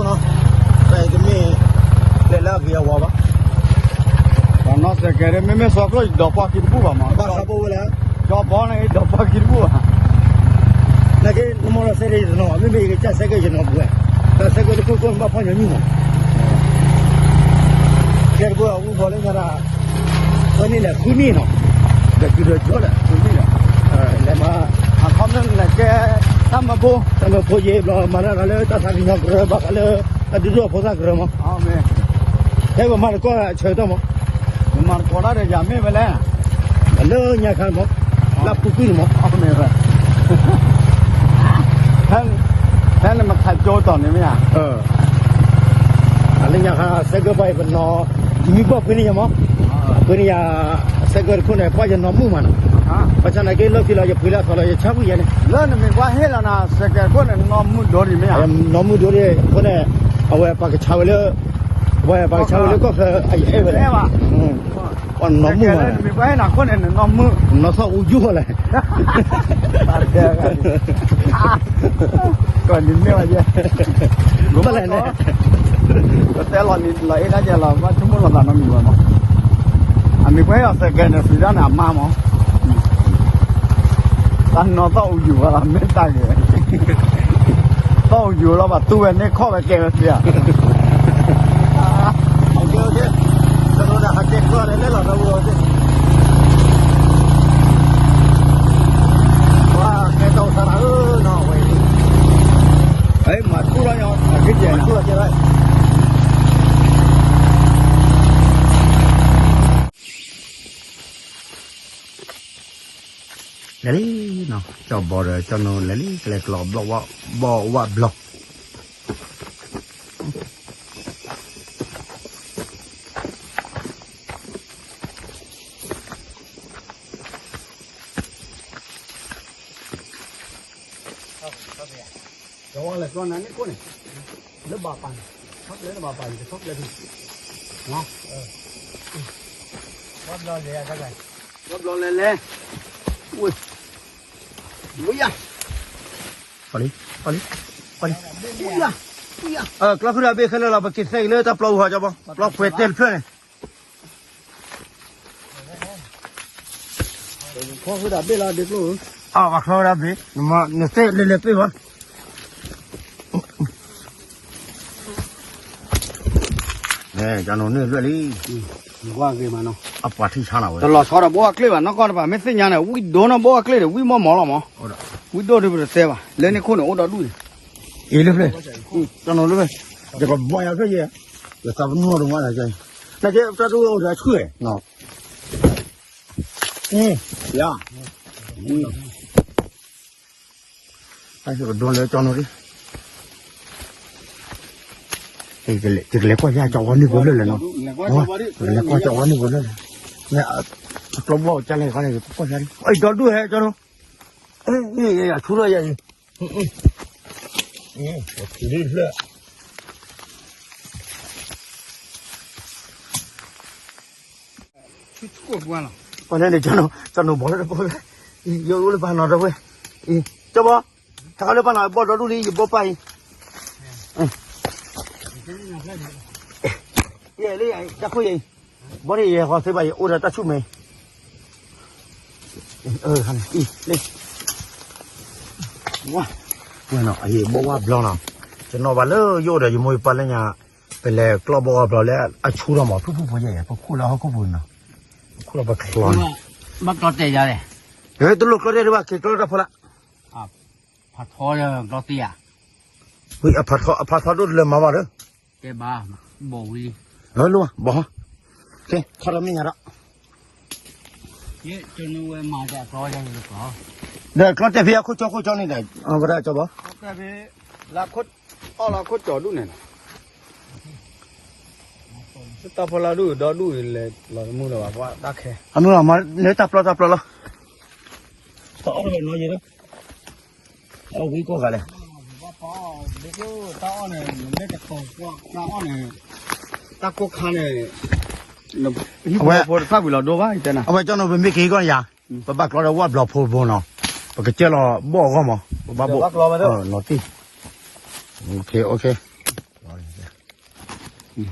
တၢ်အံၤတမ့ၢ် လဲၤလၢအဂ့ၤအဝါဘၣ်. ပှၤနီၣ်စဲးကဲး မ့မ့ၢ်စီၤကျိၣ် ယဒီးပှၢ်ခံတဘူၣ်ဘၣ်မး, ဘၣ်ဆၣ်ဖိဝဲလဲၣ်, ကၠီဘီန့ၣ် ယဒီးပှၢ်ခံတဘူၣ်ဘၣ်. နာ်က့ နမ့ၢ်လီၤစဲးဒၣ်ယတနီၤ, မ့မ့ၢ်ယကစၢ်စဲးကဲးယနီၤပူၤဝဲ, တၢ်စဲးကဲးတခိၣ်ခိၣ်န့ၣ်ဘၣ်ဖီၣ်ညီနုၢ်မး, ကဲတဘိအူဘီလၢညါဒၣ်, ဖဲန့ၣ်လဲၣ် ဃုနံၣ်နီၤ, ဒီးကုဒီးကၠီဒီး ဃုနံၣ်ဒီး, လဲၤမး, အခီပညီလဲၤကဲ တၢ်မၢဖိ, တၢ်မၢဖိယဲၢ်ဘျီ မၤတၢ်လၢတၢ်သးကညီၤကရၢ ဘၣ်ဃးလၢ တၢ်ဒုးဒိၣ်အဖိသၣ်ကရၢမး, ဖဲပမၤတကီၢ်အဆၢကတီၢ်မး, ပမၤတကီၢ်တၢ်ဒီးယၤမ့ၢ်ဝဲလဲၣ်, လၢညါခါမး, လၢပူၤကွံာ်န့ၣ်မး, ဖဲန့ၣ်မ့ၢ်ခးကၠိတီၤန့ၣ်မ့ၢ်ဧါ, အလၢညါခါ စဲးကဲးပှၤအံၤပနီၤ, ယမံဘီၣ်ဖှ့န့ၢ်ယၤမး, ဖှ့န့ၢ်ယၤ, စဲးကဲးတခိၣ်န့ၣ် ပှၤယနီၢ်မုၣ်မးနီၤ, ဘၣ်ဆၣ်နာ်က့လၢခံလီၤ ယပှ့ၤလၢအသီလီၤ ယဆါကွံာ်ယဲန့ၣ်, လၢနမ့ၢ်ပှၤဟ့ၣ်လီၤနၤ စဲးကဲးခိၣ်န့ၣ် နီၢ်မုၣ်ဒိၣ်ဒံးမ့ၢ်ဧါ, နီၢ်မုၣ်ဒိၣ်ဒံး အဃိန့ၣ်, အဝဲပှၤကဆါဝဲလၢ, အဝဲပှၤကဆါဝဲလၢကီၢ်ချၢ အယအဲၣ်ဝဲလဲၣ်, ပှၤနီၢ်မုၣ်မး, နမ့ၢ်ပှၤဟ့ၣ်နၤခိၣ်န့ၣ် နနီၢ်မုၣ်, နီၢ်သီၣ်အူယူၢ်လဲၣ်, ကီၢ်နံၤန့ၢ်ဝဲယဲ, ဘၣ်လဲၣ်န့ၣ်, ကတဲလီၤနံၤလီၤအ့ၣ်ဒၣ်ယဲလီၤ ဘၣ်ဆိကမိၣ်လီၤသးနီတမံၤဘၣ်မး, အမ့ၢ်ပှၤဟ့ၣ်အီၤစဲးကဲးန့ၣ် စံးဒၣ်န့ၣ်အမါမး, တၢ်နီၢ်သီၣ်အူယူၢ်ဝဲလီၤ မ့ၢ်တၢ်ဂ့ၤ, သီၣ်အူယူၢ်လီၤဘၣ်တူၢ်ဝဲန့ၣ်ခီၣ်ဝဲကဲဝဲသ့ဧါ, ကဲ, ကဲ, ကဲ, တနီၤန့ၣ်ဟးကဲကျီၢ်လဲၤလဲၣ်လီၤ ဒီပုၢ်ဝဲၢ်သ့ၣ်, ပှၤကဲတီၢ်သးတၢ်ဧၢနီၤ ဝဲအံၤ, မၤထူၣ်လီၤညီ မၤထူၣ်လီၤကဲလီၤ လဲၤလံနီၤ, ကၠီဘီဒီးကၠီနိလဲၤလံ ကလဲၤကျီဘီၣ်ဝၣ်ဘျီ, ကဝီၤလဲၤကျီနၤန့ၣ်ခိၣ်န့ၣ်, လၢဘၣ်ပာ်န့ၣ်, ထီၣ်ကျဲလၢဘၣ်ပာ်န့ၣ် ကထီၣ်ကျဲဒၣ်, ဝီဘျီလဲၤလဲၤ, ဝဲ, ဝဲယၤ, လံ, လံ, လံ, ကျီဃုာ်ဒီးဘ့ၣ်ခဲလၢာ်လီၤ ပက့ၤသဲက့ၤလၢတၢ်ပျီပူၤဟီကၠီဘီ, ပျီပှဲၤတဲာ်တဖျၢၣ်န့ၣ် အဘၣ်ချီဝဲဒၣ်ဘ့ၣ်လီၤဒ့ကျိၣ်ဧၢ, နတဲလဲၤလဲၤပ့ၢ်ဘၣ်, ကၠီနိန့ၣ်လွဲၢ်လံ, အပှၤထံဆါလီၤဝဲ, တလီၤဆီဒီးဘိအကျ့ၣ်ဘၣ် နီၢ်ကီၢ်တပၤ မ့ၢ်သ့ၣ်ညါန့ၣ် ဝံၣ်ဒိၣ်နီၢ်ဘိအကျ့ၣ်ဒီး ဝံၣ်မီၢ်မီၢ်လီၤမး, ဝံၣ်ဒိၣ်ဒ်ပတတဲဘၣ် လၢန့ၣ်ခိၣ်န့ၣ်အိၣ်ဒီဒူၣ်န့ၣ်, အ့လၢဖျၢၣ်, ကၠီနိလၢဖျၢၣ်, ယကဘီယၤဖျၢၣ်ယဲ, ယသးပနီၣ်တမၤလၢၤ, နကဲတၢ်တအိၣ်ဒီးဆူၣ်ဝဲ, ယၤ, ကဒိလၢကၠီနိဒ်, ယကလဲၤကွၢ်ယၤကၠီဝါန့ၢ်ပှဲၤဖျၢၣ်လဲၣ်နီၤ, ယကလဲၤကွၢ်ကၠီဝါန့ၢ်ပှဲၤဖျၢၣ်လဲၣ်, အကျီဘီၣ်ကလဲၣ်ခီန့ၣ် ယကကွၢ်ယၤဒ်, အဒီဒူၣ်ဟဲကၠီနိ, အဆူၣ်ထီၣ်ယၤအံၤ, လံဖျၢၣ်, ဆူၣ်ဆူၣ်ကွၢ်ကွၢ်လီၤ, ပှၤန့ၣ်န့ၣ် ကၠီနိဘီလၢတပှဲၤ, ယအိၣ်လၢပှၤနီၤတဝဲ, ကၠီဘီ, ဟဲခီလၢပှၤနီၤဘီဒီဒူၣ်လံ ယဘီပၢ်အံၤ, ယဲလၢတၢ်ခိၣ်ယဲအံၤ, ဘီန့ၣ်ယဲဃီသ့ဘၣ် ယအိၣ်ဒီးတၢ်ဆူၣ်မဲ, လံ, ဝဲနီၤ အဟံၣ်ဘီဝါဘျီနီၤ, ယနီၢ်ဘၣ်လၢယအိၣ်ဒီးယမိၢ်ယပၢ်လၢညါ, ပလဲၤကျီဘီဝါဘျီလၢအဆူၣ်ထီၣ်မး ဖုၣ်ဖုၣ်ဖိယဲ ပခိၣ်လၢဟီၣ်ခိၣ်ပူၤနီၤ, ပခိၣ်လၢပချီန့ၣ်, ဘၣ်ကျီတဲာ်ယၤလဲၣ်, တလိၣ်ကျီတဲာ်ဒံးဘၣ် က့ၤကျီတၢ်ဖိလၢ ဖးထီကျီသ့ဧါ, အဖးထီဒိၣ်တလၢမၤဘၣ်ဒီး, တဲဘၣ်, ဘီၣ်ဝံၤလံ, လၢလီၤဘီၣ်, ခီထီၣ်မ့ၢ်ညါဒီး, ဒီးကျီတဲာ်ဖဲအခိၣ်ကၠီခိၣ်ကၠီန့ၣ်ဒီး, ဝဲဒၣ်ကၠီဘီ, လၢခိၣ်ကၠီဒူၣ်န့ၣ်, တၢ်ဖီလာ်ဒူၣ်ဒီဒူၣ်လဲၤလီၤမုၢ်လၢၤဘၣ် ပှၤတၢ်ခဲ, အမုၢ်လီၤမၤလၢတၢ်ပျီတၢ်ပျီလီၤ, တၢ်အီၣ်တဝဲနီၤယဲလီၤ, အီၣ်ဝံၤကိးဂၤလဲၣ်, တၢ်အီၣ်န့ၣ်, တၢ်အီၣ်န့ၣ်, တၢ်ကိၢ်ခါန့ၣ်, အဝဲ, အဝဲကၠီနိ ပမ့ၢ်က့ၤကီၢ်ယၤ, ပဘၣ်ကျီဒီးဝၣ်ဘျီဖိဘိနီၤ, ပကစၢၢ်လီၤဘီၣ်အဂီၢ်မး, ပဘၣ်ဘီၣ်, နီၤတံၢ်, အိၣ်ခ့, အိၣ်ခ့, ဒီ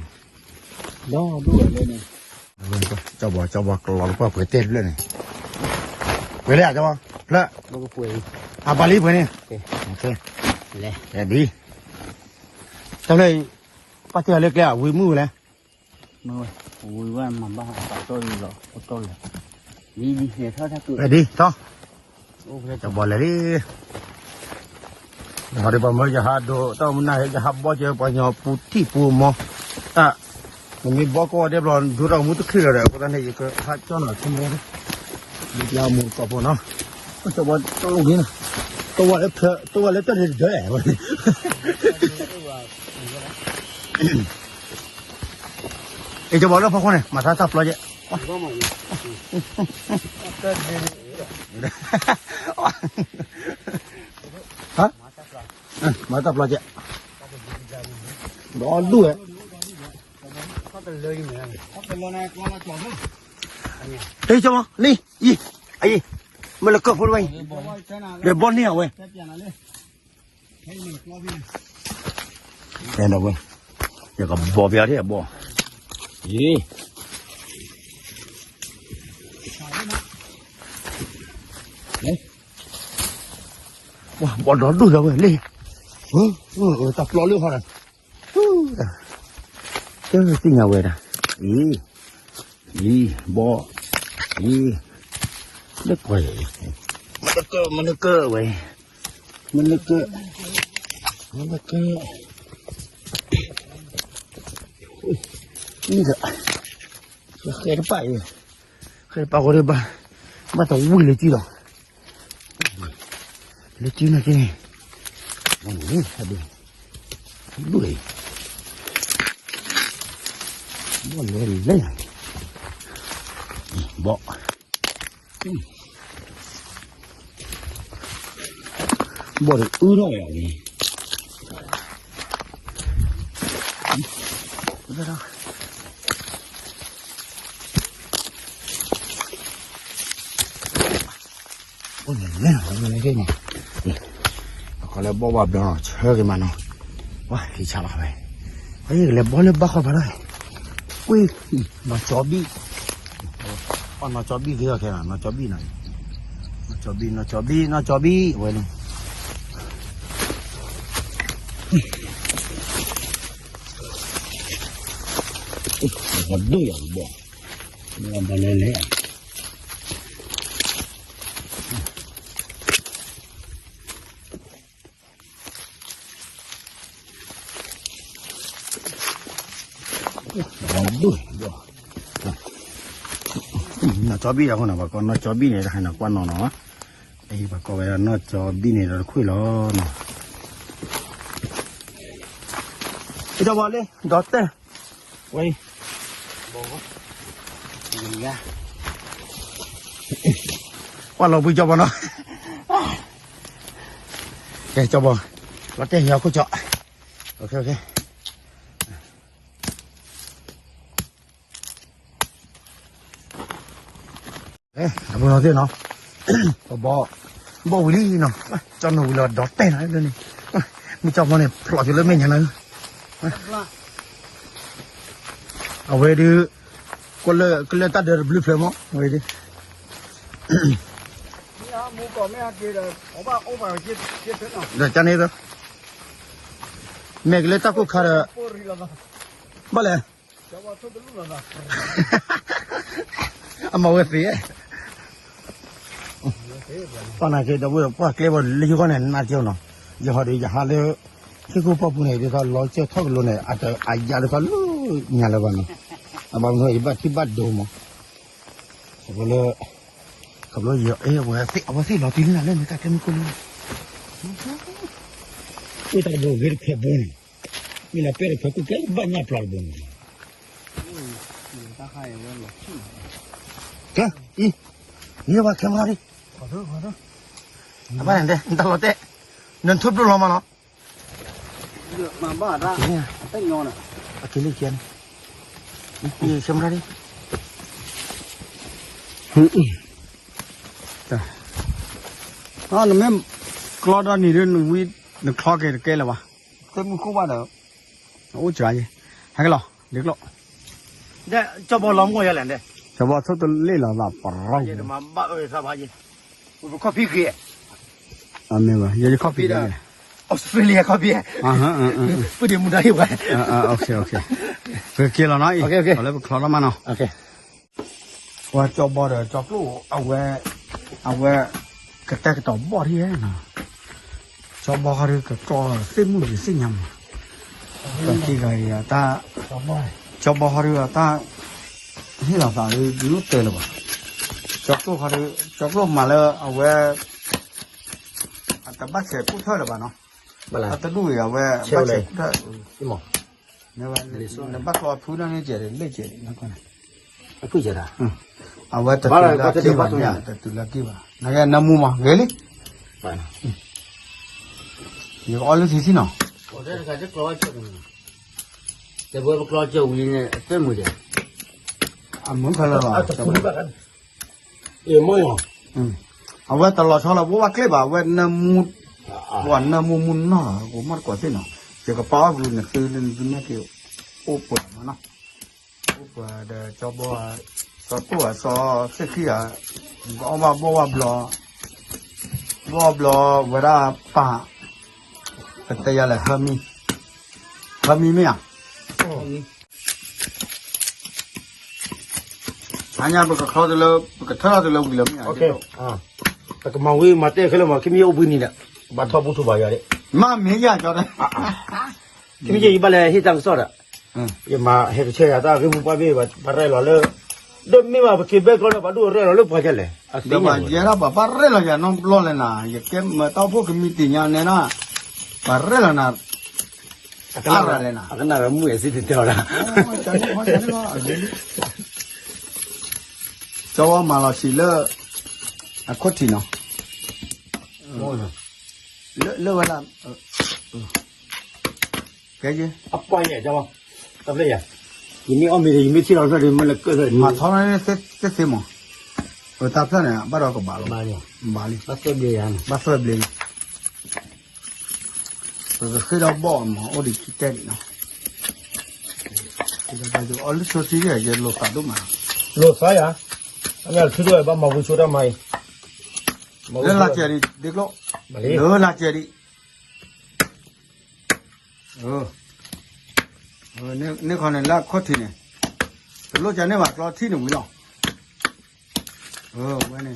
ဒူၣ်ဝဲလၢန့ၣ်, ကၠီဘီ ကၠီဘီကလီၤလၢပှၢ်ပှဲၤတဲတဖျၢၣ်န့ၣ်, ပှဲၤလၢကၠီဘီ, ဖျၢၣ်, အပာ်လံပှဲၤန့ၣ်, ဒ်, တၢ်ဖျၢၣ်, ပာ်တ့ၢ်အီၤလၢကျဲ ဝံၤမုၢ်ဝဲလဲၣ်, ဝံၤဝဲမၤဘၣ်အတီၢ်လီၤ, ဒ်, ထီၣ်, ကၠီဘီလဲၤလံ ဟီဒ်ပှၤမၢယဟးဒိး တၢ်မုၢ်နၤ ယဟးဘီကဲပှၤညီပူၤထံၣ်ပူၤမီၤ, တၢ်, နမ့ၢ်ဘီကီၢ်ဒဲးဘျီ ဒိတၢ်မူတချုးလီၤဒီး အဃိသတးန့ၣ် ယကဟးကၠီနီၤ ဆိကမိၣ်, ယမူကီၢ်ဖိနီၤ, တဝီတၢ်လီၢ်ဂ့ၤနီၤ, တဝီလၢဖျၢၣ် တဝီလၢတၢ်ဒဲးတဒၢဝဲ အ့ ကၠီဘီလၢဖီခိၣ်န့ၣ် မၤသးတၢ်ပျီကဲ, မၤတၢ်ပျီကဲ, ဒီဒူၣ်ဝဲ, အ့ ကၠီဘီ လံ, အံၤ, အံၤ, မ့ၢ်လၢကၢၢ်ဖိတဝဲအံၤ, ဒီးဘီန့ၢ်အဝဲ ဒီပုၢ်ဝဲၢ်, ယကဘီပယီၤထဲအဘီ, အံၤ, ဘီဒီဒူၣ်ဒီးဝဲလံ, တၢ်ပျီလၢဟီဒီး, တသ့ၣ်ညါဝဲဒၣ်, အံၤ, အံၤ, ဘီ, အံၤ, လၢကွၢ်, မ့ၢ်လၢကၢၢ်, မ့ၢ်လၢကၢၢ်ဝဲ, မ့ၢ်လၢကၢၢ်, မ့ၢ်လၢကၢၢ်, အံၤဒီး, ဃဲတပာ်အံၤ, ဃဲတပာ်ဃီဒီးဘၣ်, ဘၣ်တဝံၣ်လၢကံလီၤ, လၢကံနာ်က့န့ၣ်, ဒူၣ်, ဘီလဲၤလဲၤ, ဘီ ဘီဒီးအုထီၣ်ဝဲအံၤ, အိၣ်န့ၣ်, အကီးလၢဘီဘၣ်ဘျီနီၤ ဆၢက့ၤမးနီၤ, ဝါ ဟံးဆါလီၤဝဲ, အကလဲၤဘီလၢဘၣ်ဃီဖးဒိၣ်, ကွံ, နီၢ်ကၠီဘံၣ်, ပှၤနီၢ်ကၠီဘံၣ်က့ၤအီၤခဲနီၤ နီၢ်ကၠီဘံၣ်နီၤ, နီၢ်ကၠီဘံၣ် နီၢ်ကၠီဘံၣ် နီၢ်ကၠီဘံၣ် ဝဲလံ ဒိၣ်ယၤဘီ, ဘီလဲၤလဲၤ, ဘီဒိၣ်ယၤဘီ, နီၢ်ကၠီဘံၣ်ယၤအဃိနီၤ ပှၤကိးနီၢ်ကၠီဘံၣ်န့ၣ် တဟါန့ၣ်ကွၢ်နီၢ်နီၤ, အံၤပှၤကိးဝဲဒၣ် နီၢ်ကၠီဘံၣ်န့ၣ်ဒီးတခွံလီၤနီၤ, အံၤဒီးဘီလၢ ဒီးတဲ ဝဲအံၤ, ကွၢ်လီၤဘှံးကၠီဘီနီၤ, ကဲကၠီဘီ, လီၤတဲာ်ဟံးအီၤခိၣ်ကၠီ, အပူၤနီၤသ့ၣ်နီၤ, ပဘီ, ဘီဝံၤလံနီၤ, ကၠီနီၢ်ဝံၤလီၤဒီးတဲာ်နီၤန့ၣ်, မ့ၢ်ကၠီဘီန့ၣ် ဖျိးက့ၤလၢမဲာ်ညါနီၤ, အဝဲဒုး, ကလၢတၢ်ဒၢးတဘျုးဖျၢၣ်မး အဝဲဒုး, ဒီးကန့ၣ်ဒီး, မဲာ်ကလၢတၢ်ကိၢ်ခါဒီး, ဘၣ်လဲၣ်, အမၤဝဲသ့, ပှၤနာ်က့ဒီပုၢ်ဝဲၢ် ပှၤကျဲဘၣ်လၢယဂီၢ်န့ၣ် နးက့နီၤ, ယဟီဒီးယဟးလၢ, ဟံၣ်ခိၣ်ပှၢ်ပူၤန့ၣ် ဒ်သိးလီၤစၢၤထီၣ်ကလိၤန့ၣ် အတအယါဒ်သိးလၢညါလၢၤဘၣ်နီၤ, အဘၣ်မနုၤယဘၣ်ထံၣ်ဘၣ်ဒိမး, ခီဖျိလၢ, ခီဖျိယအဲၣ်ဝဲသ့ၣ် အဝဲသ့ၣ်လီၤတံၢ်လံနၤလၢန့ၣ် တၢ်ကျဲမုၢ်ကိၢ်လံ, အိၣ်တၢ်တဘိဂ့ၤတဖျၢၣ်ဘိန့ၣ်, မ့ၢ်လၢပဲတဖျၢၣ်ကူၣ်ကျဲဘၣ်ညၣ်ပျီတဘိန့ၣ်, ကဲ, အံၤ, မ့ၢ်ဘၣ်ခဲမရၣ်လံ, အဘၣ်န့ၣ်တဲ နတၢ်လီၤတဲာ်, နထိၣ်ဖျိလီၤမးနီၤ, အက့ၤလံကဲန့ၣ်, ခဲမရၣ်လံ, နမ့ၢ်ကျီဒီးနံၤဒ်နဝံ, နချီက့ၤတကဲလၢၤဘၣ်, တဲမုၢ်ခိၣ်ဘၣ်ဒီး, အိၣ်စှၤယဲ, ဟဲက့ၤလီၤ ဒ်ကျိၣ်, ကၠီဘီလီၤမူယလဲၣ်, ကၠီဘီဆိတလ့ၣ်လီၤသးပရီ, မ့ၢ်ဘၣ်အၢသးဘၣ်ယဲ, ပခီၣ်ဖံးဂ့ၤ, မ့ၢ်ဘၣ် ယဲယခီၣ်ဖံးဂ့ၤ, Australia ခီၣ်ဖံး, ပဒ့မူဒါဟ့ၣ်ဝဲ, ပက့ၤလီၤနီၤအံၤ, လၢပချီထီၣ်မးနီၤ, ပှၤကၠီဘီဒီးကၠီကျိၣ်, အဝဲ, အဝဲ, ကတဲာ်ကတီၤဘီၣ်ထံၣ်, ကၠီဘီဃီဒီးကတြီသ့ၣ်မုၣ်ယသ့ၣ်ညါမး, ကီၢ်ခံဂၤအံၤတၢ်, ကၠီဘီဃီဒီးတၢ်, ဟ့ၣ်လီၤသးဒုးတဲလၢၤဘၣ်, ကၠီကျိၣ်ဃီဒီး, ကၠီကျိၣ်မၤလၢအဝဲ, အတဘၣ်ဆဲးကိၣ်ထၢၣ်လၢၤဘၣ်နီၤ, အတဒူၣ်အံၤအဝဲ, ဘၣ်ဆဲးကိၣ်ထၢၣ်, နဘၣ်ကျီဖုဒၣ်န့ၣ်ကဲးလၢကဲး, အဝဲတတုၤလၢက့ၢ်ဘၣ်, တတုၤလၢက့ၢ်ဘၣ်, နကဲနၢမူမး ဂ့ၤလံ, ယကအီၣ်လၢထံထံနီၤ, တဝဲပကျီကၢဝံၤန့ၣ် အသၢမုၢ်ဒီး, အမုၢ်ဖဲလၢလီၤ, အဝဲတလီၤဆီလီၤ ဘိးဘၣ်ကျ့ၣ်ဘၣ် အဝဲနၢမူ, ပှၤနၢမူမူနီၢ်လီၤ ကမီၣ်တကိးသ့ၣ်နီၤ, ယကပာ်အီၣ်ကွံာ်နသုလၢနသုမ့ၢ်က့ၤ, အိၣ်ပှဲၤမးနီၤ, အိၣ်ပှဲၤဒီးကၠီဘီ, ကၠီတိၢ်အစီသ့ၣ်ခံဂၤ, ကအီၣ်ဘၣ်ဘီၣ်ဘၣ်ဘျီ, ဘီၣ်ဘျီဝဲဒၣ်ပၢ်, ပတဲယၤလဲၣ် ဟၢမံ, ဟၢမံမ့ၢ်ဧါ အါညါပကချီတုၤလၢ ပကထၢထီၣ်တုၤလၢဝံၤလၢမ့ၢ်ဧါ, ပကမၤဝံၤမၤတဲခဲလၢာ်မး ခံမံၤအိၣ်ဘှံးနံၤဒီး ဘၣ်ထီၣ်ဘူၣ်ထီၣ်ဘၣ်ယၤဒီး, မ့ၢ်မ့ၢ်ယၤကၠီဒီး, ခံမံၤယဘၣ်လဲၤဟ့ၣ်တၢ်ကစီၣ်ဒီး, ယမၤဟဲကဆှဲယၤတၢ်ဂ့ၢ်မိၢ်ပှၢ်ဘ့ၣ် ပှၤရဲၣ်လီၤလၢ, ဒီးမ့ၢ်ဘၣ်ပက့ၤဘဲကျီဒီး ပှၤဒိၣ်အရဲၣ်လီၤလၢပှၤကလဲၣ်, ဒီးပှၤယဲဒၣ်ပှၤဘၣ်ရဲၣ်လီၤယၤနီတဘျီလဲၣ်နၤ ယကဲမၢတၢ်အိၣ်ဖှိၣ်ကမံးတံာ်ညါနဲဒၣ်, ပှၤရဲၣ်လီၤနၤ အကနၣ်ဝဲမုၢ်အစံၣ်တဲတဲအီၤဒၣ်, ကၠီဝဲမၤလီၤဆံးလၢ အခိၣ်ထံးနီၤ, လၢဝဲဒၣ်, ကဲ, အပှၤယဲၢ်, တၢ်ဖျၢၣ်ယဲၢ်, ယမ့ၢ်အီၣ်မ့ၤဒီး ယမ့ၢ်ထံၣ်လီၤဖျၢၣ်ဒီး မ့ၢ်လၢကၢၢ်ဖျၢၣ်, မၤထီၣ်န့ၣ်သ့သ့မး, တၢ်ဖျၢၣ်န့ၣ် ဘၣ်ဒီးကဘၣ်လီၤ, ဘၣ်လံ, ဘၣ်သၢဘျ့, ပကဃ့ဒီးဘီၣ်မး အိၣ်ဒံးခံတဲဒံးနီၤ, အီၣ်လၢဆိထံ ယလိာ်သးဒိၣ်မး, လိာ်သးယၤ, အမ့ၢ်ထံဒိၣ်ဘၣ်မၤဝံၤဆိတၢ်မၤအံၤ, လၢလၢကဲဒံး ဒ့ကျိၣ်, လၢလၢကဲဒံး န့ၣ်ခီန့ၣ်လၢခိၣ်ထံးန့ၣ်, တလိၣ်ကန့ၢ်ဘၣ်ကျီထံၣ်န့ၣ်ဝံၤလီၤ, ဝဲန့ၣ်,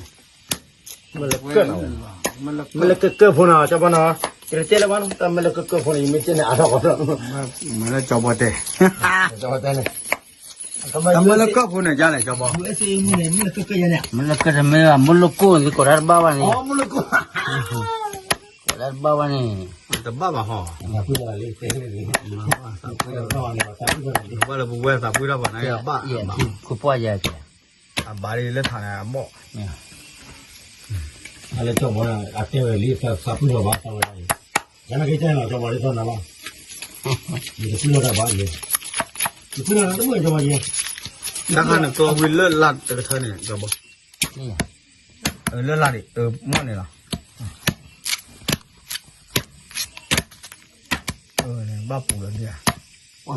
မ့ၢ်လၢကၢၢ်ဖိနီၤ ကၠီဘီနီၤ, ယတဲလၢဘၣ်နီၤ တၢ်မ့ၢ်လၢကၢၢ်ဖိန့ၣ် ယမ့ၢ်တဲန့ၣ်အါထီၣ်ကီး, မ့ၢ်လၢကၠီဘီတဲ, ကၠီဘီတဲန့ၣ်, တၢ်မ့ၢ်လၢကၢၢ်ဖိန့ၣ် ကလဲၣ် ကၠီဘီ, မ့ၢ်လၢကၢၢ်တမ့ၢ်ဘၣ် မ့ၢ်လၢကိၣ်န့ၣ် ကိးတၢ်တဘၣ်ဘၣ်န့ၣ်, ကိးတၢ်တဘၣ်ဘၣ်န့ၣ်, တဘၣ်ဘၣ်ဟီ, ဘၣ်လၢပဝဲသးပှၢ်ထီၣ်ပှၤန့ၣ်ဘၣ်, ခိၣ်ပှၢ်ယဲၢ်ကဲ အဘၣ်လၢထးန့ၣ် အဘီၣ်, အလၢကၠီဘီန့ၣ် အတဲဝဲလံ သးပှၢ်ထီၣ်ဘၣ်သးဝဲဒၣ်အံၤ, ယနကတဲလီၤ ကၠီဘီလၢထီၣ်နၤဘၣ်, ယတပှၢ်ထီၣ်တၢ်ဘၣ်ယဲၢ်, ယပှၢ်ထီၣ်တၢ်တမုာ် ကၠီဘီယဲၢ်, တၢ်ခါန့ၣ် ကျီဝံၤလၢလၢ်တကထၢန့ၣ် ကၠီဘီ, လၢလၢ်ဒံး မီၢ်န့ၣ်လီၤ ဘၣ်ပူၤလီၤဒ်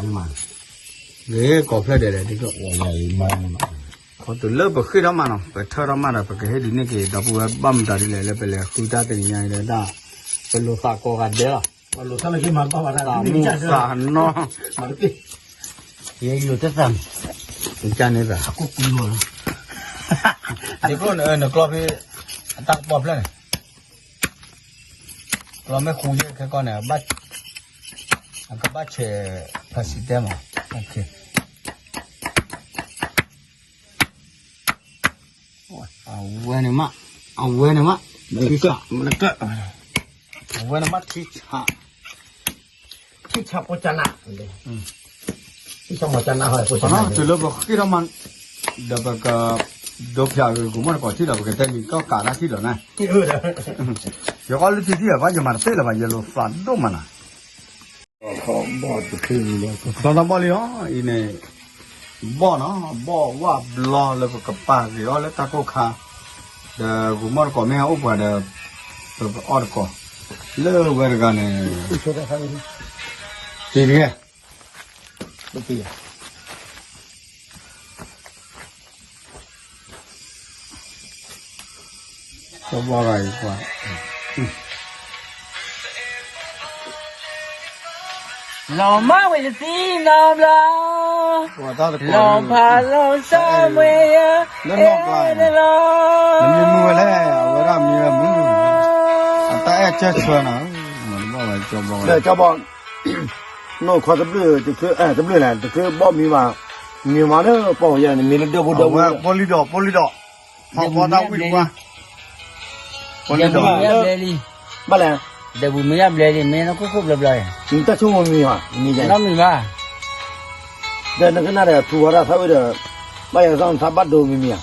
ဧါ, ဂ့ၤကိးဖျၢၣ်ဒဲးလဲၣ်ဒ်သိး, ခီတုၤလၢပဃ့ထီၣ်မးနီၤ ပထၢထီၣ်မးဒီး ပကဟ့ၣ်ဒ်န့ၣ်က့ၤ ဒီပုၢ်ဝဲၢ်ဘၣ်မတၤဒ်လဲၣ်လၢပလဲၤဃုတၢ်တနံၤညါအံၤဒီးဒၣ်, ပလိာ်သးကိးဂၤဒဲးလီၤ, သးမုၢ်သးနီၢ်, ယလိာ်တသး, ကန့ၣ်သး, ဒ်သိးနကျီဖဲ အတၢ်ကပီၤဖျၢၣ်န့ၣ် ကျီမ့ၢ်ဃူယဲၢ်ခဲကီၢ်န့ၣ် အကဘၣ်ဆဲး plastic မး, အဝဲန့ၣ်မး, အဝဲန့ၣ်မး, ထံဆး, အဝဲန့ၣ်မးထံဆး, ထံဆးပိကနး, ထံဆးပိကနး, တုၤလၢပဃ့ထီၣ်မး, ဒီးပက, ဒိဖျါဂ့ၤ ကိးမီၢ်တကိးထံၣ်ဒီး ပကတဲမံၤကီၢ်ကးတၢ်ထံၣ်ဒီးန့ၣ်, ယကအီၣ်လၢထံထံၣ်ဘၣ် ယမၤတသ့လၢၤဘၣ် ယလိာ်သးဒိၣ်မးနၤ, ချီထီၣ်ဘီၣ်လံအီၤ, အံၤန့ၣ်, ဘီၣ်နီၤ ဘီၣ်ဝၣ်ဘျီလၢပကပာ်က့ၤအီၤလၢတၢ်ကိၢ်ခါ, ဒီးကိးမီၢ်တကိးမ့ၢ်ဟဲအိၣ်ပှၤဒီး, ပကအီၣ်တကိး, လၢဝဲတဂၤန့ၣ်, တဂ့ၤ တပံၤယၤ ကဘီဂၤအံၤကွၢ် လီၤမၢ်ဝဲတသံနီတဘျီ, လီၤဖးလီၤစၢ်မွဲယၤ, လၢနီၢ်ကျါန့ၣ်, နမံၤမုာ်ဝဲလဲၣ်, အဝဲဒၣ်မံၤဝဲမုာ်, အတၢ်အဲၣ်ကၢၢ်ဆၢနီၤ, ကၠီဘီ, နီၢ်ခွါတဘျုး, တဘျုးလဲၣ်, တချုးဘီၣ်မံၤဘၣ်, မံၤမးလၢပီၢ်ယၤန့ၣ် မံၤလၢဒၢးဖိဒၢးဖိ, ပိာ်လံဒီး, ပိာ်လံဒီး, ဖီဖီတၢ်ဝံၣ်တပှၢ်, ပိာ်လံဒီး, ဘၣ်လဲၣ်, ဒီးပူၤမ့ၢ်ယါဘျဲလံ မ့ၢ်နီၢ်ခိၣ်ခိၣ်ဘျီဘျီ, နတၢ်ဆိကမိၣ်မံၤဘၣ်, မံၤယါ, နီတမံၤဘၣ်, ဒီးနကနၣ်ဒီးထူဝါဒၣ်သးဝံၣ်ဒီး, ဘၣ်ယၤသီနသးဘၣ်ဒိမံၤမံၤဧါ,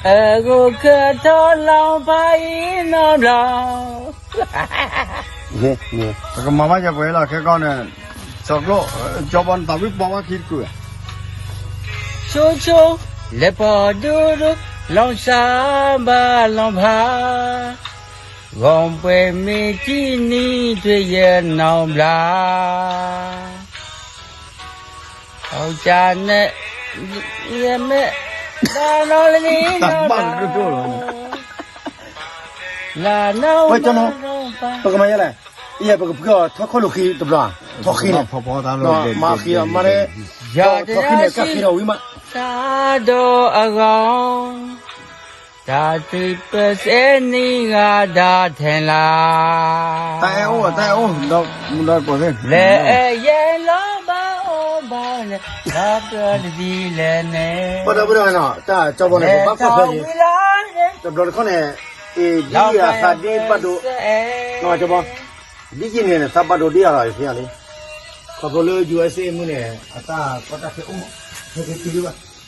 အဂိၢ်ကထီလီၤဖးအံၤနီတဘျီ ပကမၤဘၣ်ယပှဲၤလီၤ ခဲကီန့ၣ်, စီၤကျိ, ကၠီဘီနသးဝံၣ်ပီဝဲခံတကုာ်, ဆိဆိ, လဲၤပီဒိဒိ, လီၤစၢ်ဘၣ်လီၤဖး, ဂီၤပှဲၤမ့ၢ်တံၢ်နံၤထွဲယဲၢ်နီၢ်ဘျါ အကန့ၣ်, ယမ့ၢ်, တၢ်နီၢ်လၢနံၤ, တၢ်ဘၣ်လၢဒိၣ်ဒိၣ်လီၤ, လၢနီၢ်, ပကမၤယဲလဲၣ်, ယဲပကဖုအီၤထီၣ်ခိၣ်လိာ်ဃံတဘျီ, ထီၣ်ဃံန့ၣ်, မၤဃံအီၤမး, ထီၣ်ဃံန့ၣ်ကၢ်ဃံဒီးဝံၤမး, စးဒီးအဂီၢ် တၢ်သံပစဲးနံၤဂၤဒၣ်ထဲလၢ, တၢ်အဲၣ်အိၣ်, တၢ်အဲၣ်အိၣ်, ဒီးမူဒီးကိးသ့ၣ်, လဲၤအဲၣ်ယဲလီၤဘၣ်အိၣ်ဘၣ်န့ၣ်, လီၤပျၢၤတသံလဲၣ်န့ၣ်, ပဒီပုၢ်ဒီဝဲၢ်နီၤ, တၢ်ကၠီဘီန့ၣ် ပဘၣ်ကွၢ်ဖဲန့ၣ်, တဘျီတခီၣ်န့ၣ်, အ့ၣ် ဒ်အသးဒ်ဘၣ်ဒိ, ကၠီဘီ, ဒ်ယံၤန့ၣ် သးဘၣ်ဒိဒ်အလီၤယဖဲအလံ, ခီဖျိလၢ ယူအက်စ့အံၤ မုၢ်န့ၣ် အတၢ်ကီတၢ်ခဲအိၣ်, ဟဲက့ၤ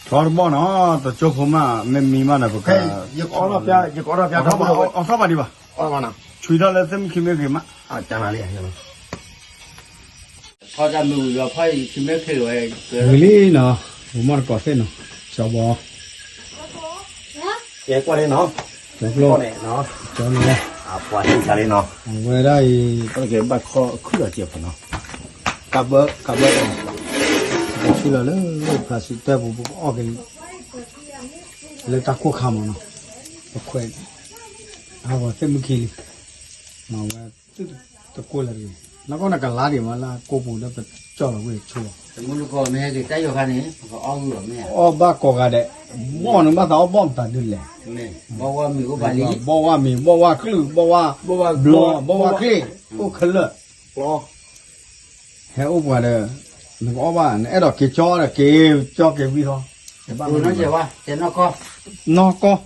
တုၤဒံးဘၣ် ထီတဘီနီၤ, တကၠိဖိမး မ့ၢ်မံမးန့ၣ် ပက, ယကအီၣ်ထီၣ်ပျါ, ယကအီၣ်ထီၣ်ပျါ, အီၣ်ထီၣ်ဘၣ်ဒံးဘၣ်, အီၣ်ဘၣ်နီၤ, ဆွံထီၣ်လၢသ့ၣ်မုၣ်ခံမ့ၢ်ဂ့ၤမး, တၢ်နၤလံ, ဖီတၢ်မုၢ်ဝံၤလီၤဖီယံၤခံမ့ၢ်ဂ့ၤဝဲ, ဝံၤလံနီၤ, ပမီၢ်တကိးသ့ၣ်နီၤ, ကၠီဘီ, ကဲကွၢ်လံနီၤ, ကၠီဘီ, ကၠီဘီ, အပှၤသ့ၣ်တဖၣ်လံနီၤ, အဝဲဒၣ်အံၤ, ဘၣ်ခီခုၣ်လီၤကဲးဖီနီၤ, ကးဘၢ, ကးဘၢ, ပကဆူလီၤလၢ plastic ပူၤ ပကအီၣ်က့ၤ လၢတၢ်ခိၣ်ခါမးနီၤ, ပခွဲး, အဂီၤသ့ၣ်မုၣ်ခံလံ, မၤဝဲ, တကိၢ်လၢတဂ့ၤ, နီၢ်ကီၢ်နကလါဒံးမးလၢကိၢ်ပူၤလၢပကၠီၣ်လီၤဝဲဆိလီၤ, မ့ၢ်ဂ့ၤတၢ်ယိၤခါန့ၣ် ပကအီၣ်ဂုၢ်လီၤမ့ၢ်ဧါ, အီၣ်ဘၣ်ကိးဂၤဒဲး, ဘီၣ်နဘၣ်သးအီၣ်ဘီၣ်မတၤဒုလဲၣ်, ဘီၣ်ဝါမံၤအိၣ်ဘၣ်လံ, ဘီၣ်ဝါမံၤ, ဘီၣ်ဝါကလုၢ်, ဘီၣ်ဝါဘျီ, ဘီၣ်ဝါချ့ၣ်, အိၣ်ခဲလၢာ် ဟဲအိၣ်ပှၤဒီး, နကအီၣ်ဘၣ် နအဲၣ်ဒိးက့ၤကၠီဒီးက့ၤကၠီက့ၤဝံၤလီၤ, နီၢ်ကီၢ်,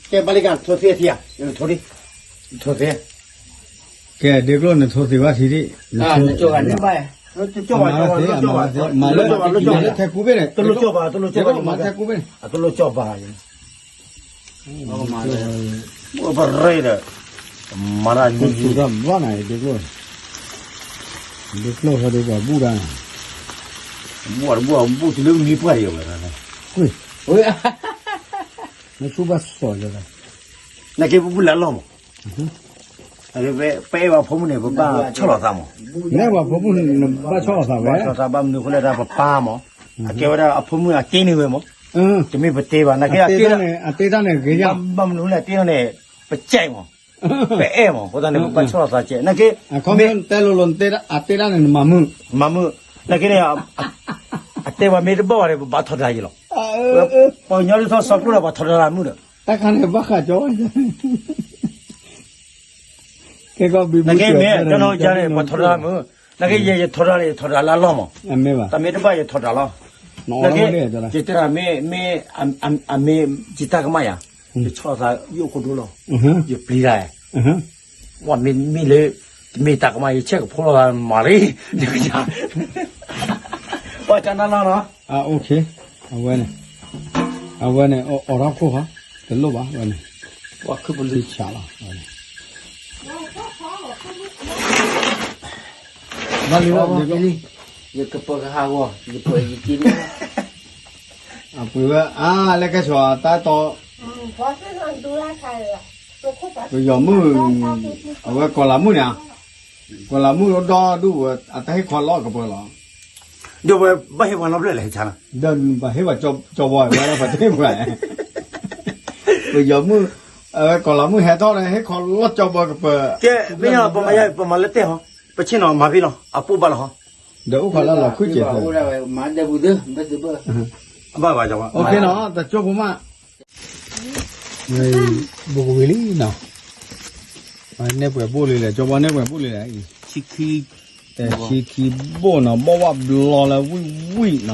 ကဲဘၣ်လံကထိသ့ထံဧါ, ထိသ့, ထိသ့, ကဲဒ့ကျိၣ်နထိသ့ဘၣ်ထံဒံး, မၤလၢ, မၤလၢထဲကူဘ့ၣ်န့ၣ်, မၤထဲကူဘ့ၣ်န့ၣ် ပရ့ဒီး, မၤတၢ်, ဒ့ကျိၣ်, ဒ့ကျိၣ်ဟဲဒ်ပှၤဘူၣ်တၢ်န့ၣ်, ဘူၣ်တဘူၣ်ဘူၣ်တုၤလၢမံပှၢ်ဒံးဝဲ, နဆူၣ်ဘၣ်စီၤလၢ, နက့ပဘူၣ်လၢအလီၢ်မး, ပအဲၣ်ဝဲဖိမုၣ်န့ၣ် ပဘၣ်ဆီၣ်လီၤသးမး, နအဲၣ်ဝဲဖိမုၣ်န့ၣ် နဘၣ်ဆီၣ်လီၤသးဝဲ, ဘၣ်ဆီၣ်လီၤသးဘၣ်မနုၤအဃိလဲၣ်ဒၣ်ပပၢ်မး, အကဲဝဲဒၣ်အဖိမုၣ်အတ့န့ၢ်ဝဲမး, တမ့ၢ်ပတ့ဘၣ် နက့, အတ့တၢ်န့ၣ် အတ့တၢ်န့ၣ်ဂ့ၤယါ, ဘၣ်မနုၤလဲၣ်တ့န့ၣ်, ပကဲမး, ပအဲၣ်မး အဃိသတးန့ၣ် ပဘၣ်ဆီၣ်လီၤသးကဲ, နက့, တဲလိၤလိၤ အတ့တၢ်န့ၣ် နမၤမုာ်, မၤမုာ်, နက့န့ၣ်, အတဲပှၤမ့ၢ်တဘၣ်ဘၣ်ဒီး ပဘၣ်ထီဒါယံၤလီၤ, ပှၤကညီဒ်သိးစီၤကျိၣ်ဒီး ပှၤထီဒါလၢမုာ်ဒီး, တၢ်ခါန့ၣ်ဘၣ်ဃးကၠီ, နက့မ့ၢ် ကၠီနီၢ်ကၠီန့ၣ် ပှၤထီဒါလၢမုာ်, နက့ယဲ ယထီဒါန့ၣ် ယထီဒါလၢအလီၢ်မး, တၢ်မ့ၢ်တဘၣ်ယထီဒါလီၤ, နက့, ယတဲဒၣ်မ့ၢ်, မ့ၢ်, အမ့ၢ်ယတၢ်ကမၣ်ယၤ, ယဆီၣ်လီၤသးယအိၣ်ခိၣ်ဒိၣ်လီၤ, ယပျံၤတၢ်, ဝဲမ့ၢ်လၢ, တမ့ၢ်တၢ်ကမၣ် ယဆဲးကဖိလီၤသးမၤလံ, ပှၤကနၣ်လီၤနီၤ, အဝဲန့ၣ်, အဝဲန့ၣ် အိးထီၣ်ခိၣ်ဟီ, တလိၣ်ဘၣ်ဝဲန့ၣ်, ပှၤခုပလံဆးလီၤ, ဘၣ်လံ, ယကပၢၤကဟးဂီၤ, ယပှဲၤယက့န့ၣ်, အပှ့ၤဝဲအါလဲၣ်ကဲဆိးတၢ်တီ, ပယီၤမုၣ်, အဝဲကီၤလၤမုၣ်န့ၣ်ဧါ, ကီၢ်လၤမုၣ်ဒီဒူၣ်ဝဲ အတၢ်ဟ့ၣ်ခီလီၤကပၢၤလီၤ. ဒီးဝဲဘၣ်ဟ့ၣ်ပှၤလီၤဖျၢၣ်လဲၣ်ဆါလီၤ. ဒီးဘၣ်ဟ့ၣ်ပှၤကၠီဘီဝဲဒၣ်ပှၤတဟ့ၣ်ပှၤ, ပယီၤမုၣ်, ကီၢ်လၤမုၣ်ဟဲထီၣ်ဒီး ဟ့ၣ်ခီလီၤကၠီဘီကပၢၤ, ကဲ မ့ၢ်ပမၤယါ ပမၤလၢတဲာ်ဟီ, ပဆ့ၣ်နီၤမၤဖဲလီၤ အပိၣ်ဘၣ်လီၤဟီ, ဒီးအိၣ်ခီလၢလီၤခုၣ်ကဲးဖဲ ဘၣ်ဘၣ် ကၠီဘီ နီၤ တကၠိဖိမး ဘိကဝံၤလံနီၤ, နဲၣ်ပှဲၤဘိၣ်လံလဲၣ် ကၠီဘီနဲၣ်ပှဲၤဘိၣ်လံလဲၣ်, ဆံခံဘိၣ်နီၤ ဘီၣ်ဝၣ်ဘျီလၢဝံၣ်ဝံၣ်နီၤ,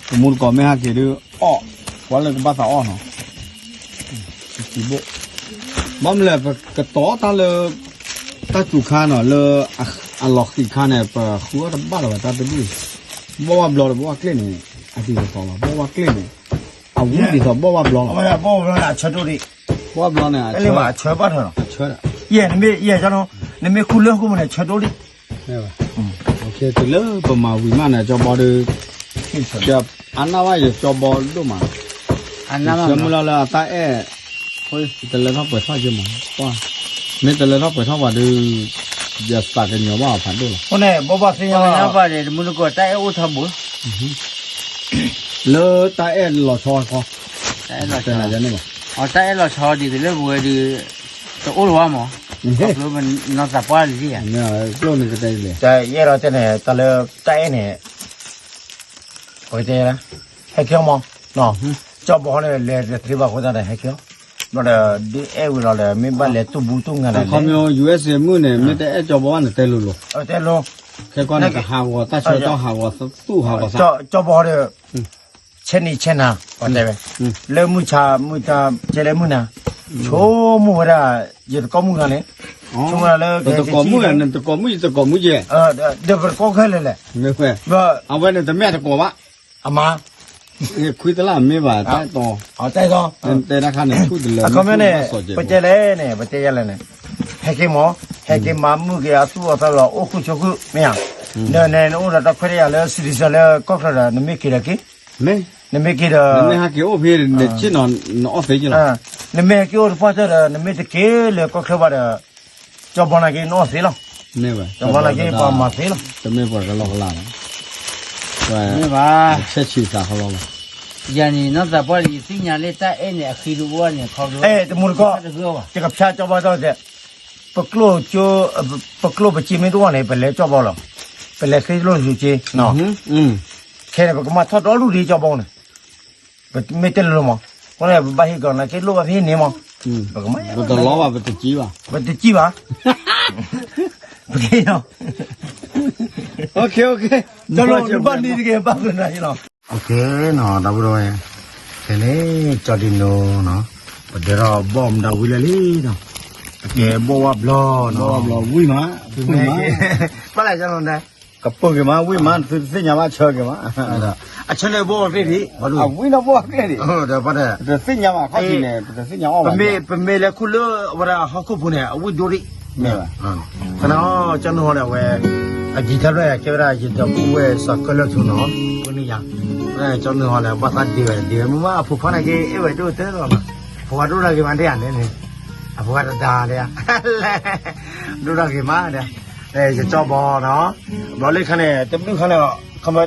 တမူတကိးမ့ၢ်ဟဲက့ၤဒုးအီၣ်, ပှၤလၢကဘၣ်သးအီၣ်နီၤ, ဆံခံဘိၣ်, ဘၣ်မနုၤလဲၣ် ပကတီၤတၢ်လၢ တၢ်စူၤခါနီၤ လၢအလီၤဃံးခါန့ၣ် ပဃုအီၣ်တဘၣ်လၢၤဘၣ်တၢ်တဒူၣ်, ဘီၣ်ဝၣ်ဘျီဒီးဘီၣ်ဝၣ်ကျ့ၣ်န့ၣ် အဒ်သိးဘီၣ်ဝၣ်ကျ့ၣ်န့ၣ် အဝံၣ်ဒ်သိးဘီၣ်ဝၣ်ဘျီလီၤ, ဘီၣ်ဝၣ်ဘျီန့ၣ် အဆၢဒိၣ်ဒံး, ဘီၣ်ဝၣ်ဘျီန့ၣ် အဆၢဘၣ်ထွဲလီၤ, အဆၢ, ယဲ နမ့ၢ် ယဲ နမ့ၢ်ခူၣ်လၢဃိာ်ပူၤန့ၣ် ဆၢဒိၣ်ဒံး, တုၤလၢပမၤဝံၤမးန့ၣ် ကၠီဘီဒီး အနၢ်ဘၣ်ယကၠီဘီဒိၣ်မး, ဆၢမုၢ်လၢ်လၢအတၢ်အဲၣ်, တလဲၤထီၣ်ပှဲၤထီၣ်က့မး, မ့ၢ်တလဲၤထီၣ်ပှဲၤထီၣ်ပှၤဒီး ယသးကညီၤဘၣ်အဖးဒိၣ်လီၤ, အဃိန့ၣ် ဘီၣ်ဘၣ်သ့ၣ်ညါဘၣ်, တမူတကိးတၢ်အဲၣ်အိၣ်ထီဘိ လၢတၢ်အဲၣ်လီၤဆီခီ, တၢ်အဲၣ်လီၤဆီ, အတၢ်အဲၣ်လီၤဆီဒ်သိးလၢပဝဲဒီး တအိၣ်လၢၤဘၣ်မး, နီၢ်သးပှၢ်လံဧါ, ကျိၣ်န့ၣ်ကတဲလဲၣ်, ယအဲၣ်ဒိးတဲန့ၣ် တၢ်လၢတၢ်အဲၣ်န့ၣ် ပကတဲ ဟဲက့ၤအီၤမး, ကၠီဘီန့ၣ် လဲၤတသ့ဘၣ်အဃိသတးန့ၣ် ဟဲက့ၤအီၤ, ဘျီဒီး ဒ်အဲၣ်ဝံၤလီၤဒီး မ့ၢ်ဘၣ်လဲၤတူၢ်ဘူးတူၢ်ငါဒီး ခီမ့ၢ် ယူၢ်အ့ၣ်စ့ မုၣ်န့ၣ် မ့ၢ်တအဲၣ်ကၠီဘီဘၣ်န့ၣ် တဲလိၤလိၤ, တဲလိၤ, ခဲကီၢ်န့ၣ် ကဟးဂီၤတၢ်ဆၢကတီၢ်ဟးဂီၤသူၣ်ဟးဂီၤသး, ကၠီဘီဒီး ဆဲနံၤဆဲနၤ ပှၤတဲဝဲ, လၢမုၢ်ဆါမုၢ်တၢ်ကဲလၢမုၢ်နၤ, ဆိကမိၣ်ဝဲဒၣ် ယသကိးမုၣ်ဂၤန့ၣ်, ဆိကမိၣ်ဝဲဒၣ်လၢ တကိးမုၣ်, နတကိးမုၣ် ယတကိးမုၣ်ကဲ, ဒီးပတကိးခဲလၢာ်လဲၣ်, အဝဲန့ၣ်တမ့ၢ်တကိးဘၣ်, အမါ, ခွံတလၢမ့ၢ်ဘၣ် တၢ်တီ, တၢ်တီ, တဲတၢ်ခါန့ၣ် ထူၣ်တလၢ, အခီပညီန့ၣ် ပတဲလဲၣ်န့ၣ် ပတဲယလဲၣ်န့ၣ်, ဟဲက့ၤမး, ဟဲက့ၤမၤမုၢ်က့ၤအသူၣ်အသးလီၤ အိၣ်ဃုဆိးဃု မ့ၢ်ဧါ, ဒီးန့ၣ် နအိၣ်ဒီးတၢ်ခွဲးတၢ်ယာ်လၢ citizen လၢကီၢ်ချၢဒီး နမ့ၢ်က့ၤဒီးက့ၤ, မ့ၢ်, နမ့ၢ်က့ၤဒီး နမ့ၢ်ဟဲက့ၤအိၣ်ဖဲန့ၣ် ဆ့ၣ်နီၤ နအီၣ်သ့က့လီၤ, နမ့ၢ်ဟဲက့ၤအိၣ်တပှၢ်တၢၢ်ဒီး နမ့ၢ်တက့ၤလၢကီၢ်ချၢဘၣ်ဒီး ကၠီဘီန့ၣ်က့ၤနအီၣ်သ့လီၤ, ကၠီဘီန့ၣ်က့ၤပှၤမၤသ့လီၤ, တမ့ၢ်ပှၤကလီကလီလီၤ, မ့ၢ်ဘၣ်, ဆဲးဆံးသးခီလီၤလီၤ, ယၤန့ၣ် နီၢ်သးပှၢ်လံ ယသ့ၣ်ညါလၢတၢ်အဲၣ်န့ၣ် အဃံတအိၣ်န့ၣ် ခီဖျိ, အဲ တမူတကိး, ယကဖျါကၠီဘီဒီး ပကျိၣ်ကၠိ, ပကျိၣ်ပစ့မ့ၢ်တအိၣ်န့ၣ် ပလဲၤကၠီဘီလီၤ, ပလဲၤဃ့ကျိၣ်စူၤစ့, ခဲန့ၣ် ပကမၤထီၣ်ဒီဒူၣ်ဒံးကၠီဘီန့ၣ်, ပမ့ၢ်တဲလိၤလိၤမး, အဃိန့ၣ် ပဘၣ်ဟ့ၣ်ကီးနာ်က့လိၣ်ဘၣ်ဖဲန့ၣ်မး, ပတလီဘၣ် ပတစံးဘၣ်, ပတစံးဘၣ်, ပက့ၤနီၤ, တၢ်လီၤဘၣ်န့ၣ်တက့ၢ် ဘၣ်ကနၤလီၤ, နီၤ ဒီပုၢ်ဒီဝဲၢ်, ခဲန့ၣ် ကၠီဒံနိနီၤ, ပဒဲထီၣ်ဘီၣ်မတၤဝံၤလၢလံနီၤ, အကဲဘီၣ်ဝါဘျီနီၤ, ဝံၣ်မး, ဘၣ်လဲၣ် ကပၢၢ်က့ၤမး ဝံၣ်မး သုတသ့ၣ်ညါဘၣ် ဆၢက့ၤမး, အဆၢလၢဘီၣ်ဝါကျဲဒံး, အဝံၣ်နီၢ်ဘီၣ်ဝါကျဲဒံး, ပတသ့ၣ်ညါဘၣ် ခီၣ်ထံးန့ၣ် ပတသ့ၣ်ညါအီၣ်ဘၣ်, ပမ့ၢ်လဲၤခူၣ်လၢဝဲဒၣ်ဟီၣ်ခိၣ်ပူၤန့ၣ် အဝံၣ်ဒိၣ်ဒံး, မ့ၢ်ဘၣ်, ကၠီနုၢ်ဟီန့ၣ် အဝဲ အကံၢ်ထါဖျၢၣ် ကဲဝဲဒၣ်ယဒီပုၢ်ဝဲၢ်စီၤကၢလၢၢ်ထူနီၤ, ဝဲန့ၣ်ယၤ, ဝဲဒၣ်ကၠီနုၢ်ဟီန့ၣ် ဘၣ်သးဒ့ဝဲ ဒ့ဝဲမုၢ်မး အဖိခွါန့ၣ်က့ အဲၣ်ဝဲဒိၣ်တဲလီၤနီၤ, အဖိခွါဒိၣ်တၢ်ဂ့ၤမးဒ်ဧါန့ၣ်, အဖိခွါတဒါဒ်ဧါ, ဒိၣ်တၢ်ဂ့ၤမးဒ်, ယကၠီဘီနီၤ, ဘျီလၢခါန့ၣ် တဘျုးခါန့ၣ် ခီမီ,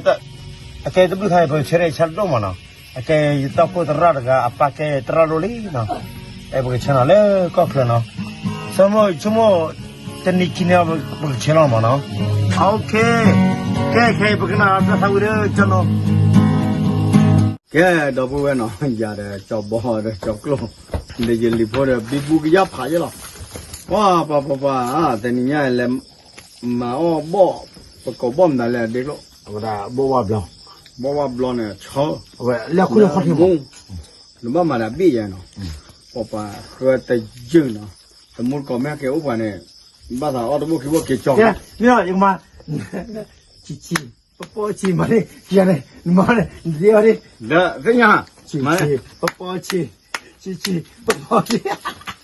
အကဲတဘျုးခါန့ၣ် ပကဆၢထၢၣ်ဆၢတဒိၣ်မးနီၤ, အကဲယတီခိၣ်သရၣ်တဂၤ အပၢ်ကဲသရၣ်ဒိၣ်လံနီၤ, အဲ ပကဆၢနီၤလၢကီၢ်ချၢနီၤ, ဆိကမိၣ် ဆိကမိၣ် တနံၤခံနံၤ ပကဆၢလီၤမးနီၤ, အ OK, ကဲ ခဲအံၤ ပကနၣ်တၢ်သးဝံၣ်ဒီးကၠီနီၤ, ကဲ ဒီပုၢ်ဝဲၢ်နီၤ, ယၤဒီးကၠီဘီဒီးကၠီကျိၣ်, ဒီးယလံၤဖိဒီး ဘံဘူကယၢ်ဖးယဲလီၤ, ပှၤ ပှၤ ပှၤ ပှၤ တနံၤညါလဲၤ မၤအီၣ်ဘီၣ်, ပကိးဘီၣ်မတၤလဲၣ် ဒ့ကျိၣ်, အဝဲဒၣ်ဘီၣ်ဝါဘျီ, ဘီၣ်ဝါဘျီန့ၣ် ဆၢ, အဝဲလၢခူၣ်လၢခီၣ်ထံးမး, နဘၣ်မၤဒီးဘ့ၣ်ယဲနီၤ, ပှၤပှၤဃၢတယုၢ်နီၤ, တမူတကိးမ့ၢ်ဟဲက့ၤအိၣ်ပှၤန့ၣ်, ဘၣ်သးအီၣ်တဘိၣ်ခံဘိၣ်က့ၤကၠီ, မ့ၢ်ယကမၤ, ဆံးဆံး, ပပီဆံးမးန့ၣ်, ယၤန့ၣ် နမၤန့ၣ် နဒ့အီၤဒ့, ဒီးသ့ၣ်ညါ, ဆံးဆံး, ပပီဆံး, ဆံးဆံး, ပပီဆံး,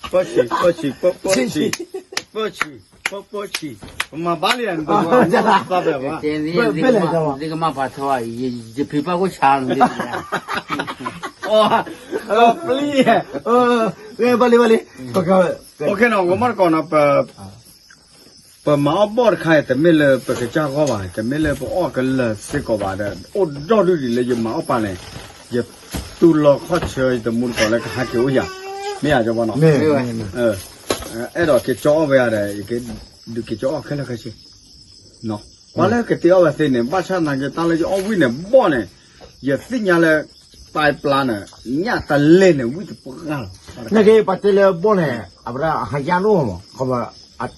ပီဆံး, ပီဆံး, ပပီဆံး, ပီဆံး, ပပီဆံး, ပမၤဘၣ်လံ, သးဘၣ်ဘၣ်, ဘၣ်လဲၣ်, ကမၤပာ်ထီၣ်, ယဖံးပၢ်ကိၣ်ဆါလီၤ, ပျံၤ, ဘၣ်လံ ဘၣ်လံ, ပက, OKနီၤ, ဝဲမ့ၢ်တကိးနီၤ, ပ ပမၤအီၣ်ဘီၣ်တခါအံၤ တမ့ၢ်လၢပကစၢ်ဂီၢ်ဘၣ်, တမ့ၢ်လၢပအီၣ်ကလၢာ်စ့ၢ်ကီးဘၣ်ဒီး အိၣ်ဒီဒူၣ်ဒံးလၢယမၤအီၣ်ပာ်န့ၣ်, ယတူၢ်လိာ်ခီၣ်ဆၢ ယတမူတကိးလၢကဟးက့ၤအိၣ်ယၤ, မ့ၢ်ယၤကၠီဘီနီၤ, အဲၣ်ဒိးက့ၤကၠီအီၣ်ဝဲယၤဒီး ယကဒုးက့ၤကၠီအီၣ်ခဲလၢာ်ခဲဆ့, ကွၢ်လၢကတ့အီၣ်ဝဲသ့န့ၣ် ဘၣ်ဆၣ်သနာ်က့ တၢ်လၢယအီၣ်ဝံၣ်န့ၣ် ဘီၣ်န့ၣ်, ယသ့ၣ်ညါလၢ ပၢ်ပျါန့ၣ် ညၣ်တလဲၢ်န့ၣ် ဝံၣ်တပှၢ်လီၤ. နာ်က့ ပှၤတဲလၢဘီၣ်န့ၣ် အဝဲဒၣ်ဟးယါလိၣ်မး, တၢ်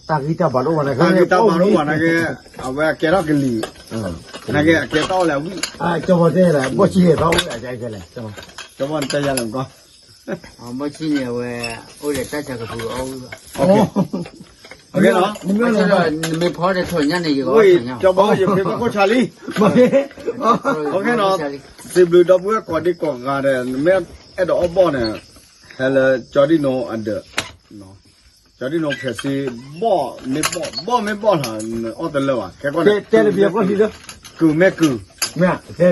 ဂံၢ်တၢ်ဘါလိၣ်မးနာ်က့, တၢ်ဂံၢ်တၢ်ဘါလိၣ်မးနာ်က့, အဝဲအကဲထီၣ်ကလံၤ, နာ်က့အကဲထီၣ်လဲၣ်ဝံၣ်, ကၠီဘီတဲလဲၣ် ဘီၣ်ဆံန့ၣ် သီအိၣ်ဝဲဒၣ်လဲၣ်, ကၠီဘီတဲယၤလဲၣ်မကီ, ဘီၣ်ဆံန့ၣ် အဝဲ အိၣ်ဒီးတၢ်ဆါကပူၤအီၣ်ဝံၣ်ဘၣ်, နမ့ၢ်ဖီဒီးထီၣ်ညၣ်န့ၣ် ယကီၢ်, ကၠီဘီယဖံးဘၣ်ခိၣ်ဆါလံ, စံးဘျုးဒီပုၢ်ဝဲၢ်ကိးဒံကိးဂၤဒီး နမ့ၢ်အဲၣ်ဒိးအီၣ်ဘီၣ်န့ၣ်, ဟဲလၢကၠီဒံၣ်နိအဒၢး, ကၠီဒံၣ်နိဖဲးစ့, ဘီၣ်မ့ၢ်ဘီၣ်, ဘီၣ်မ့ၢ်ဘီၣ်လီၤ, နအီၣ်တလၢဘၣ်, ခဲကီၢ်န့ၣ်, တဲတပျီၤကီၢ်လံလၢ, ကုၤမ့ၢ်ကုၤ, မ့ၢ်တဲ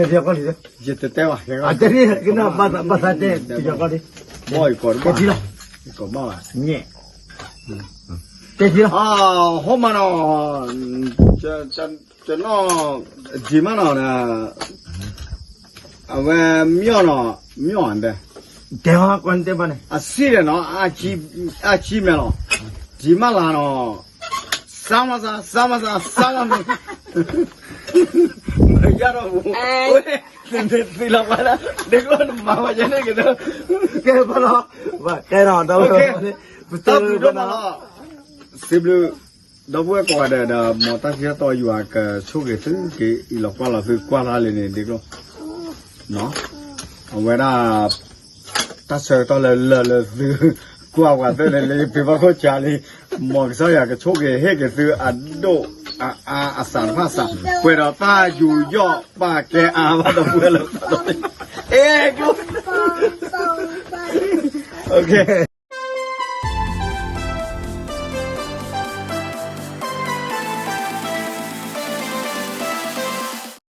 တပျီၤကီၢ်လံလၢ, ယတတဲဘၣ်, တဲ, ဘီၣ်အံၤကိး, တဲထံလီၤ, ကိးဘၣ်ဘၣ်, တဲထံလီၤ, ဟိမးနီၤ, ကနီၣ်, ဒံးမးနီၤ, အဝဲမၠီၣ်နီၤ, မၠီၣ်, တဲ, တဲကွၢ်တဲဘၣ်န့ၣ်, အစံၣ်ဒီးနီၤ, အါဆံမဲာ်လီၤ, ဒံးမးလၢနီၤ, စါမးစါ, စါမးစါ, စါမးမ့ၢ်, မယါဒီး, သ့လီၤပှၤဒၣ်, ဒ်ကီၢ်နမၤဝဲယဲန့ၣ်ကဒီး, ကဲဘၣ်လီၤ, ကဲဒီး, တၢ်ဘျုးဘၣ်လီၤ, စံးဘျုး ဒီပုၢ်ဝဲၢ်ကိးဂၤဒဲးဒီး မ်တၢ်ထံၣ်တၢ်တီယွၤကဆိၣ်ဂ့ၤသုက့ၤ အံးလီၤကွၢ်လီၤသုကွၢ်လၢ်လံန့ၣ်ဒ်ကျိၣ်, အဝဲဒၣ် တၢ်ဆၢကတီၢ်လၢလၢာ်လၢသုကွၢ်ပှၤသ့ၣ်န့ၣ် လၢယဖံးဘၣ်ခိၣ်ဆါလံ, မ်ကစၢ်ယွၤကဆိၣ်ဂ့ၤဟ့ၣ်က့ၤသုအဒိၣ်အအါအစးတဖၣ်စး, ပှဲၤဒီးတၢ်ယူးယီၣ်ပာ်ကဲအါဘၣ်ဒီပုၢ်ဝဲၢ်လၢ, အဲ, ကဲ